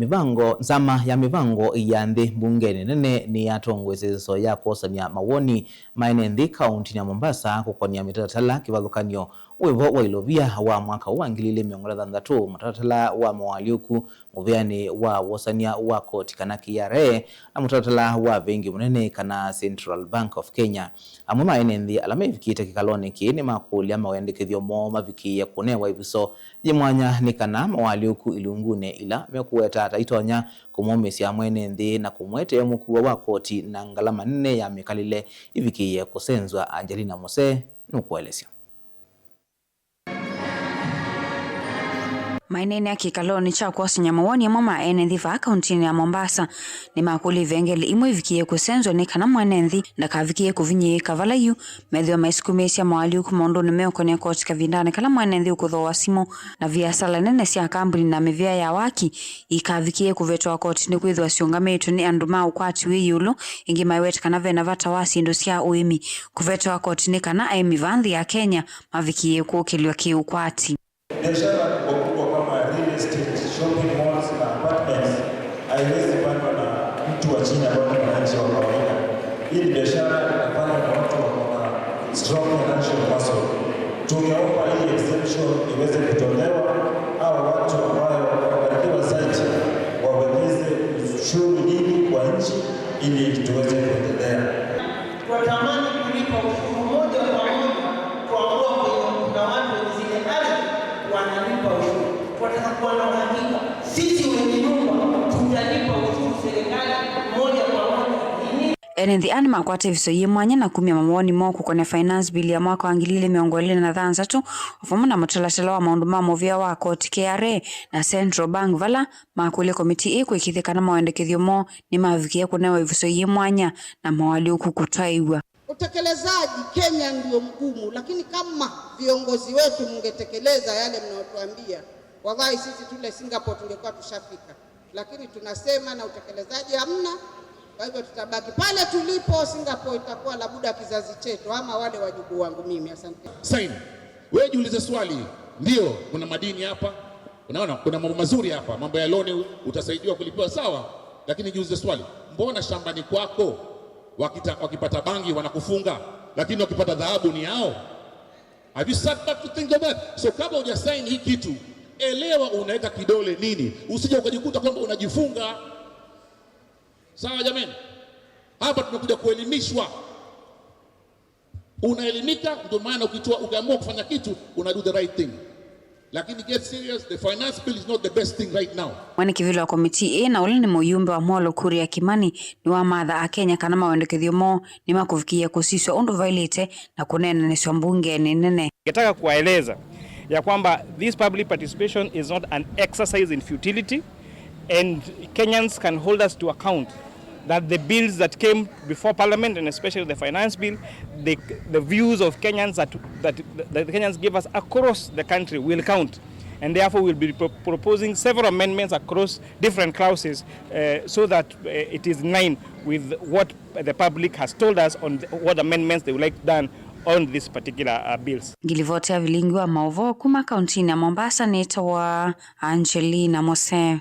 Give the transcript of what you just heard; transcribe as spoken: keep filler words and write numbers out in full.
Mĩvango, nzama ya mĩvango ya nthĩ mbungenĩ nene nĩyatongoesye ĩseso ya kwosany'a mawoni ma ene nthĩ kauntinĩ ya Mombasa kũkonĩa mĩtalatala kĩvathũkany'o wĩvo wa ilovia wa mwaka ũũ wa ngili ilĩ mĩongo ĩlĩ na thanthatũ, mũtalatala wa moalyũku mũvĩanĩ wa wosany'a wa koti kana K R A, na mũtalatala wa vengi mũnene kana Central Bank of Kenya. Amwe ma ene nthĩ ala mevikĩte kĩkalonĩ kĩĩ nĩmakũlya mawendekethyo moo mavikĩĩe kũnewa ĩvuso yĩ mwanya nĩ kana moalyũku ilungunĩ ila mekũweta ta itonya kũmũmĩsya mwene nthĩ na kũmũetee mũkuo wa koti na ngalama nene ya mĩkalĩle ivikĩĩe kũsenzwa. Angelina Muse nũkũelesya. Maineenea kĩkalonĩ kya kwosany'a mawoni, amwe ma ene nthĩ vaa kauntinĩ ya Mombasa nĩmakũlya ivengele imwe ivikĩĩe kũsenzwa nĩ kana mwene nthĩ ndakavikĩĩe kũvinyĩĩka vala yu methĩwa maisukumĩĩsya moalyũku maũndũnĩ meũkonĩa koti kavindanĩ kala mwene nthĩ ũkũthooa simũ, na viasala nene sya kambuni na mĩvĩa ya waki ikavikĩĩe kũvetwa koti nĩkwĩthĩwa syũngamĩtwe nĩ andũ ma ũkwati wĩ ĩũlũ. Ĩngĩ maiweta kana vena vata wa syĩndũ sya ũĩmi kũvetwa koti nĩ kana aĩmi vaa nthĩ ya Kenya mavikĩĩe kũkĩlw'a kĩũkwati. Biashara kubwa kubwa kama real estate, shopping malls na apartments haiwezi fanywa na mtu wa chini ambaye ni mwananchi wa kawaida. Hii ni biashara inafanywa na watu wako na strong financial muscle. Tungeomba hii exemption iweze kutolewa, hawa watu ambayo wamebarikiwa site wawekeze ushuru nyingi kwa nchi ili tuweze kuendelea. Watamani kulipa ushuru moja kwa moja, kuamua kwenye kuna watu wenye zile ardhi wanalipa ushuru. Wataka kuwa na uhakika sisi wenye nyumba tutalipa ushuru serikali moja kwa moja. Ene nthĩ aa nĩmakwata ĩviso yĩ mwanya na kumya mawoni moo kũkonĩa Finance Bill ya mwaka wa ngili ilĩ mĩongo ĩlĩ na thanthatũ, o vamwe na mũtalatala wa maũndũ ma mũvĩa wa koti, K R A, na Central Bank, vala makũlya komitii ĩĩ kũĩkĩĩthya kana mawendekethyo moo nĩmavikĩĩa kũnewa ĩvuso yĩ mwanya na moalyũku kũtaĩw'a. Utekelezaji Kenya ndio mgumu, lakini kama viongozi wetu mngetekeleza yale mnayotuambia, wallahi sisi tule Singapore tungekuwa tushafika, lakini tunasema na utekelezaji hamna. Kwa hivyo tutabaki pale tulipo. Singapore itakuwa labuda kizazi chetu ama wale wajukuu wangu mimi. Asante. Sign. Wewe jiulize swali, ndio kuna madini hapa, unaona kuna mambo mazuri hapa, mambo ya loan utasaidiwa kulipiwa, sawa, lakini jiulize swali, mbona shambani kwako wakita, wakipata bangi wanakufunga, lakini wakipata dhahabu ni yao? Have you sat back to think of that? So kabla huja sign hii kitu, elewa unaweka kidole nini, usije ukajikuta kwamba unajifunga. Sawa jamani, hapa tumekuja kuelimishwa. Unaelimika, ndio maana ukitoa, ukiamua kufanya kitu, una do the right thing. Lakini get serious, the finance bill is not the best thing right now. Mwene kĩvĩla wa komitii ĩĩ na ũla nĩ mũyumbe wa Molo Kuria Kimani nĩwamatha Akenya kana mawendekethyo moo nĩmakũvikĩĩa kũsiswa ũndũ vaĩlĩte na kũneenanĩswa mbungenĩ nene. Ningetaka kuwaeleza ya kwamba this public participation is not an exercise in futility, and Kenyans can hold us to account that the bills that came before Parliament, and especially the Finance Bill, the, the views of Kenyans that, that, that the Kenyans give us across the country will count, and therefore we'll be pro-, proposing several amendments across different clauses, uh, so that, uh, it is in line with what the public has told us on the, what amendments they would like done on these particular, uh, bills. Ngilivoti ya vilingi wa maũvoo kuma kauntinĩ ya Mombasa nĩtawa Angelina Mose.